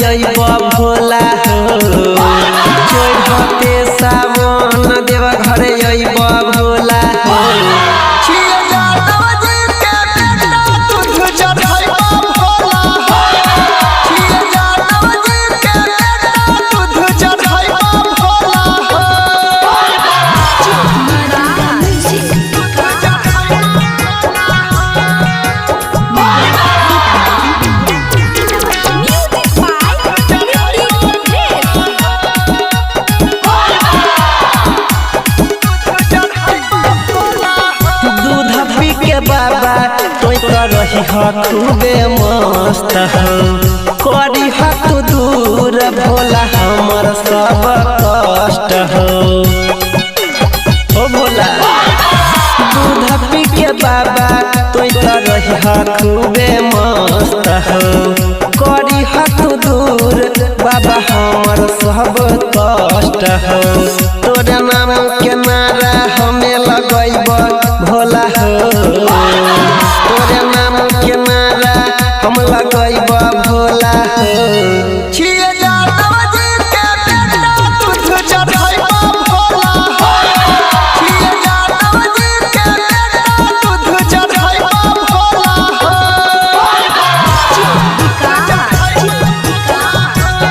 अइब भोला हो। चढ़ते सावन देवघर अइब भोला हो। छिए यादव जी के बेटा दूध चढ़ैबा भोला हो। छिए यादव जी के बेटा दूध चढ़ैबा भोला हो। Music by Nicky Red. दूध पी के बाबा तोय तो रही ह खूबे मस्त हो। करी ह तू दूर भोला हमर सब कष्ट हो। ओ भोला दूध पी के बाबा तोय तो रही ह खूबे मस्त हो। करी ह तू दूर बाबा हमर सब कष्ट हो। तोरा नाम के नारा हमें लगैब भोला हो। तोरा नाम के नारा हम लगैब भोला हो। छिए यादव जी के बेटा दूध चढ़ैबा भोला हो। छिए यादव जी के बेटा दूध चढ़ैबा भोला हो। Music by Nicky Red.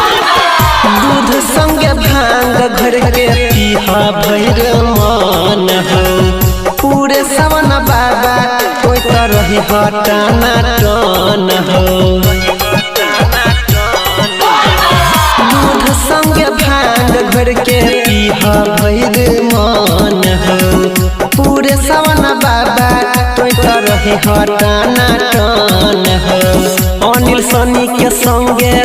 दूध संगे भांग घर के पीहा भैर मन हो। पूरे सवन बाबा कोई तो रही हटाना टन हो। दूध संगे भांग घर के पीहा भैर मन हो। पूरे सवन बाबा कोई तो रही हटाना टन हो। अनिल सनी के संगे